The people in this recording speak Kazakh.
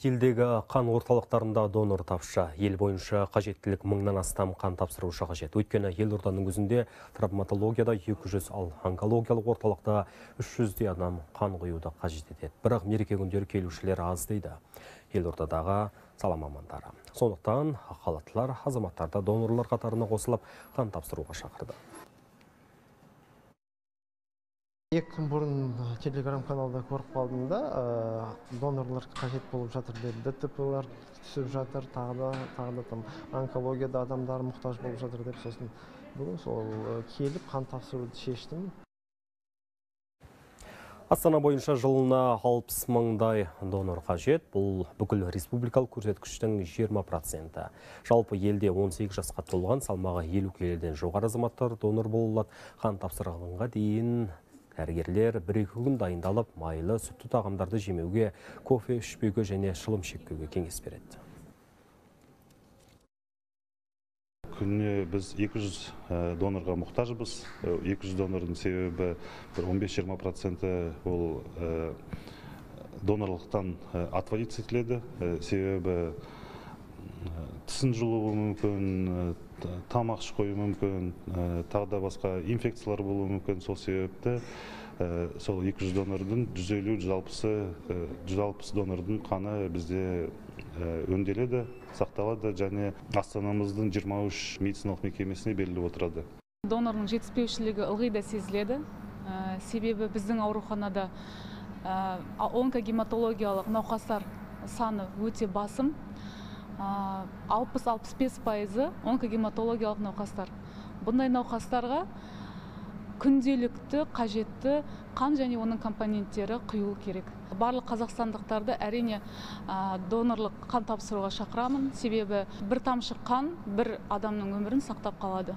Елдегі қан орталықтарында донор тапшы. Ел бойынша қажеттілік мыңнан астам қан тапсырушы қажет. Өйткені елорданың өзінде травматологияда 200, ал онкологиялық орталықта 300-дей адам қан құюды қажет етеді. Бірақ мереке күндері келушілер аз дейді елордадағы сала мамандары. Сондықтан ақ халаттылар азаматтарды донорлар қатарына қосылып, қан тапсыруға шақырды. 2 күн бұрын телеграм каналда көріп қалдым да, донорлар қажет болып жатыр деді. ДТП-лар түсіп жатыр, тағы да там онкологияда адамдар мұқтаж болып жатыр деп. Сосын бүгін сол келіп қан тапсыруды шештім. Астана бойынша жылына 60 мыңдай донор қажет. Бұл бүкіл республикалық көрсеткіштің 20%. Жалпы елде 18 жасқа толған, салмағы 50 келіден жоғары азаматтар донор бола алады. Қан тапсырғанға дейін дәрігерлер 1-2 күн дайындалып, майлы, сүтті тағамдарды жемеуге, кофе ішпеуге және шылым шекпеуге кеңес береді. Күніне біз 200 донорға мұқтажбыз. 200 донордың себебі бір 15-20% ол донорлықтан отводиться етіледі. Себебі тісін жұлуы мүмкін, тамақ ішіп қоюы мүмкін, тағы да басқа инфекциялар болуы мүмкін. Сол себепті сол 200 донордың 150-160 донордың қаны бізде өңделеді, сақталады және астанамыздың 23 медициналық мекемесіне беріліп отырады. Донордың жетіспеушілігі ылғи да сезіледі. Себебі біздің ауруханада онкогематологиялық науқастар саны өте басым. 60-65% онкогематологиялық науқастар. Бұндай науқастарға күнделікті қажетті қан және оның компоненттері құйылу керек. Барлық қазақстандықтарды әрине донорлық қан тапсыруға шақырамын. Себебі бір тамшы қан бір адамның өмірін сақтап қалады.